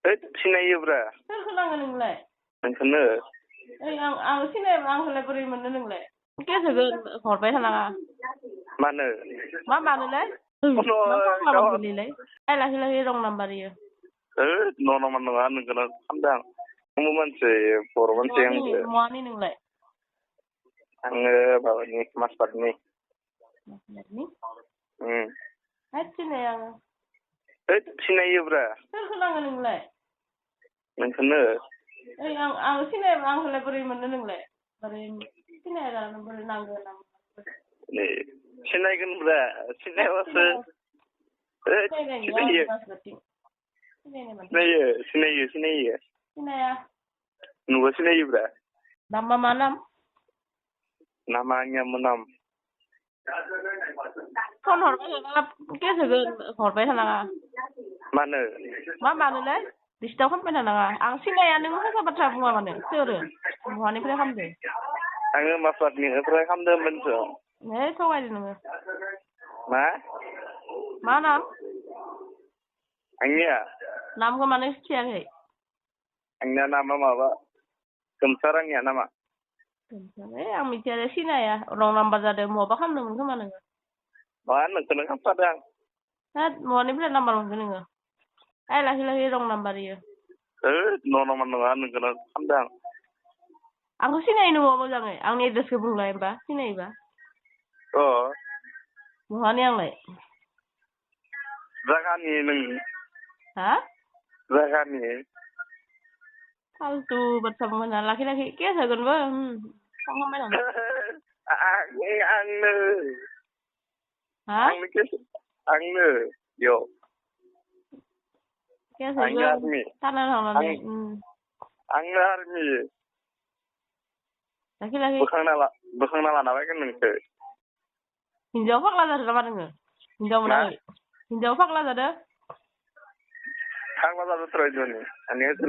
सिनायोब्रा सोरखौ नांगौ नोंलाय नोंखौनो आं सिनायब्ला आंखौलाय बोरै मोननो नोंलाय केस होगोन हरबाय थानाङा मानो मा मानोलाय मा गोलैलाय लाखि लाखि रं नाम्बार इयो नरमान नङा नोंखौनो खालामदों आं मानसि बर' मानसि आंबो मानि नोंलाय आङो माबानि मासबादनि सिनाय आङो सिनायोब्रा सोरखौ नांगौ नोंलाय नोंखौनो आं सिनायब्ला आंखौलाय बोरै मोननो नोंलाय बोरै सिनायब्ला बोरै नांगौ सिनायगोनब्रा सिनायबासो सिनायो सिनाया नुबा सिनायोब्रा नामा मा नाम नामा आंनिया मोनाम फन हरबाय थानाङा केस होगोन हरबाय थानाङा मानो मा मानोलाय डिस्टार्ब खालामबाय थानाङा आं सिनाया नों मोजां बाथ्रा बुङा मानो सोरो बहानिफ्राय खालामदो आङो मासबादनिफ्राय खालामदों मोनसो थगायदो नोङो मा नाम आंनिया नामखौ मानो खिथियाखै आंनिया नामा माबा गोमसार आंनिया नामा आं मिथिया सिनाया रं नाम्बार जादों बहाबा खालामदोंमोन खोमा नोङो मा नोंखौनो खालामखादों आं बहानिफ्राय नाम्बार मोनखो नोङो लाखि लाखि रं नाम्बार इयो नरमान नङा नोंखौनो खालामदों आं आंखौ सिनायो नङा मोजाङै आंनि एड्रेसखौ बुंलाय होमबा सिनायोबा बहानि आंलाय जागानि नों जागानि फालतु बाथ्रा बुंबाय लाखि लाखि केस होगोनबो थांखांबाय नामा आंनो बेयाव केस होगोन थाना थांनानै आंनो आर्मि लाखि लाखि बोखांना लाना फैगोन नोंखौ हिनजाव फाग्ला जादों नामा नोङो हिनजाव मोनाखै हिनजाव फाग्ला जादों फाग्ला जादों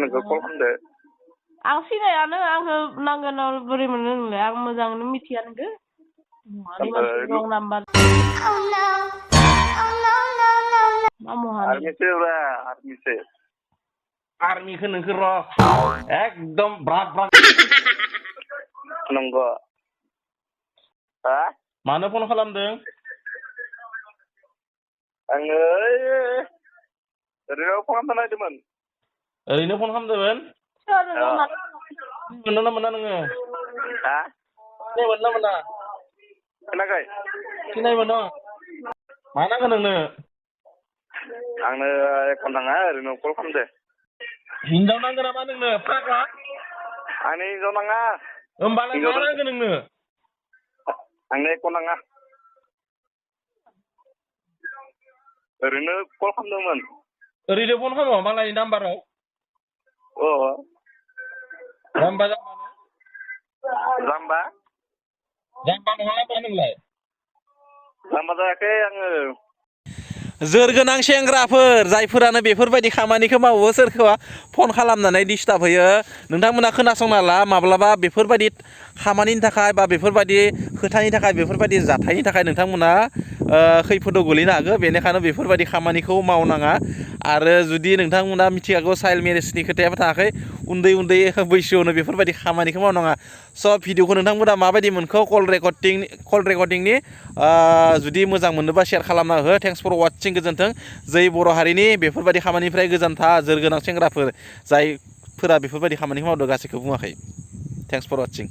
नोंखौ कल खालामदो आं सिनायानो आंखौ नांगोन बोरै मोनो नोंलाय आं मोजाङैनो मिथिया नोंखौ रं नाम्बार आर्मिखौ नोंखौ र' एकदम ब्रात ब्रात नंगौ मानो फन खालामदों आङो ओरैनो फन खालामनो नागिरदोंमोन ओरैनो फन खालामदोंमोन मोनो ना मोना नोङो सिनाय मोनो ना मोना खोनाखै सिनाय मोनो मा नांगौ नोंनो आंनो एख' नाङा ओरैनो कल खालामदो हिनजाव नांगौ नामा नोंनो फाग्ला आंनो हिनजाव नाङा होमबालाय मा नांगौ नोंनो आंनो एख' नाङा ओरैनो कल खालामदोंमोन ओरैनो फन खालामो मालायनि नाम्बाराव जाम्बा जाम्बा नङा होमबा नोंलाय जाम्बा जायाखै आङो जोरगोनां सेंग्राफोर जायफोरानो बेफोरबायदि खामानिखौ मावो सोरखौबा फन खालामनानै डिस्टार्ब होयो नोंथांमोना खोनासंना ला माब्लाबा बेफोरबायदि खामानिनि थाखाय बा बेफोरबायदि खोथानि थाखाय बेफोरबायदि जाथायनि थाखाय नोंथांमोना खैफोदाव गोलैनो हागौ बेनिखायनो बेफोरबायदि खामानिखौ मावनाङा आरो जुदि नोंथांमोना मिथिखागौ चाइल्ड मेरेजनि खोथायाबो थायाखै उन्दै बैसोआवनो बेफोरबायदि खामानिखौ मावनाङा सब भिडिअखौ नोंथांमोना माबायदि मोनखो कल रेकर्डिंनि जुदि मोजां मोनोबा शेयार खालामना हो थेंक्स फर वाचिं गोजोन्थों जै बर' हारिनि बेफोरबायदि खामानिनिफ्राय गोजान था जोरगोनां सेंग्राफोर जायफोरा बेफोरबायदि खामानिखौ मावदों गासैखौबो बुङाखै थेंक्स फर वाचिं